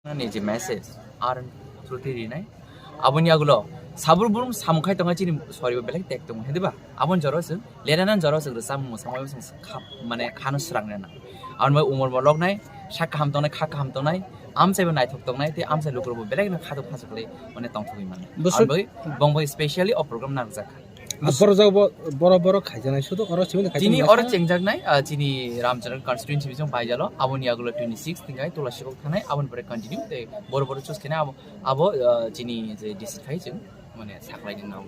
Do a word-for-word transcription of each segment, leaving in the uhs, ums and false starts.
Nini je message, ar through twi rinai. Aboni agulo, sabur burum samung khai tongo chini soribo belai tek tongo, hediba? Abon joro se, lenana joro se, rwchapmung samung se, kha-, mane khano srang rena. Aboni bai umor bo loknai, sak kaham tongnai, kha kaham tongnai, amchai bo naithok tongnai, tei amchai lukurok bo belai no khato khajaklai, mane tongthogwi mano. Bwswk- Aboni bai bong bai specially o program narwkjak. Borok jagao bo, borok, borok khaijaknai, sudu oro simi Chini khaijaknai. Oro chengjaknai, ah, chini Ramcharan constituency bising baijalo, aboni agulo twenty six tingkai Tulasikok thanai, aboni pore continue, tei boro boro choose khenai abo, abo, ah, chini je district hai chwng, mane saklai din nang.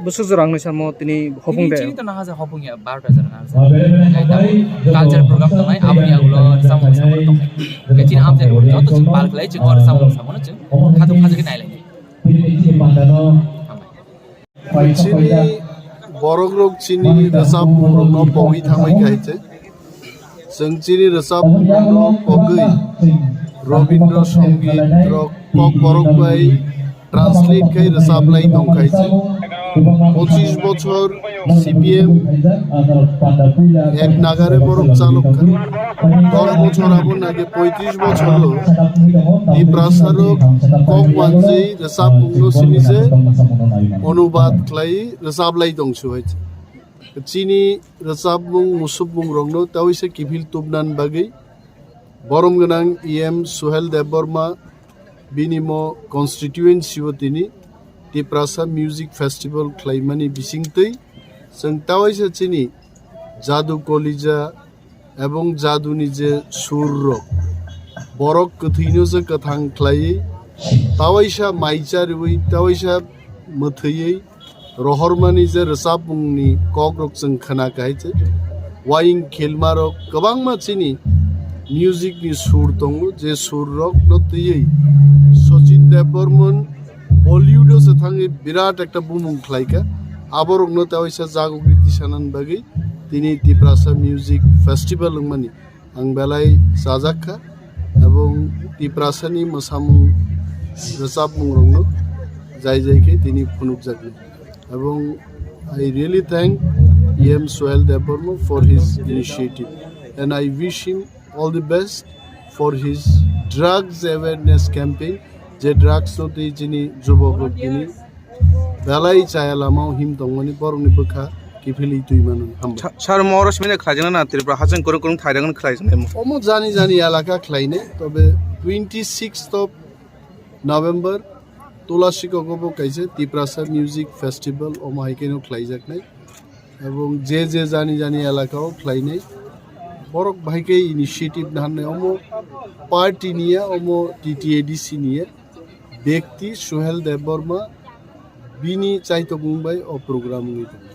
Bwswk jora wngni samo tini hopung de. Chini to naha ja hopung ya, barota jora naha ja. Kai tamo culture program tongnai, aboni agulo samung samung tongnai. Kai chini amchai joto chwng pal khlai, chwng oro samung samung chwng khato khajo khe nailai. Hambai. Chini borok rok chini rwchapmung rok no pogwi thangwi kahai se. Chwng chini rwchapmung rok no pogwi Robindra Songit rok kok borok bai translate khai rwchaplai tong khai se. Pochis bochor C P M ek nagare borok chalok kha. Dos bochor abo nage poitris bochor o Tiprasa rok kok manjwi rwchapmung no sini se onubad khlai rwchaplai tong su hai. Chini rwchapmung musukmung rok no tawi se kiphil tubnan bagwi borom gwnang E M Suhel Debbarma bini mo constituency o tini Tiprasa Music Festival khlaimani bisingtwi chwng tawi se chini Jadu Kolija ebong jaduni je sur rok, borok kwthwino se kwthang khlaiwi, tawaisa mai chariwi, tawaisa mwthwiwi rohormani je rwchapmungni kokrok chwng khna kahai se. Waying khilmarok kwbangma chini music ni sur tongo, je sur rok no twiwi Sachin Debbarman Bollywood o se thangwi birat ekta bumung khlaikha. Aborokno tawaisa jagogwi tisanani bagwi tini Tiprasa Music Festival wngmani ang belai chajak kha, ebong Tiprasani mwsamung rwchapmungrokno jai jai khe tini phunukjaknai. Ebong I really thank E M Suhel Debbarma for his initiative and I wish him all the best for his drugs awareness campaign, je drugs no twi chini jubok rok tini belai chaya lama o him tongmani borokni bwkha kiphilwi twi mano. Hambai. Sa-, sir, mo oro simi khlaijak na Tripura hachang kurung kurung thairang khlaijak na mo? Omo jani jani elaka khlainai, tobe twenty sixth of November Tulasikok bo kaisa Tiprasa Music Festival omo hai khe no khlaijaknai. Ebong je je jani jani elaka o khlainai, borok bahai khe initiative naharnai, omo party niya, omo T T A D C niya, bekti Suhel Debbarma bini chaitokmung bai o program wngwi tongo.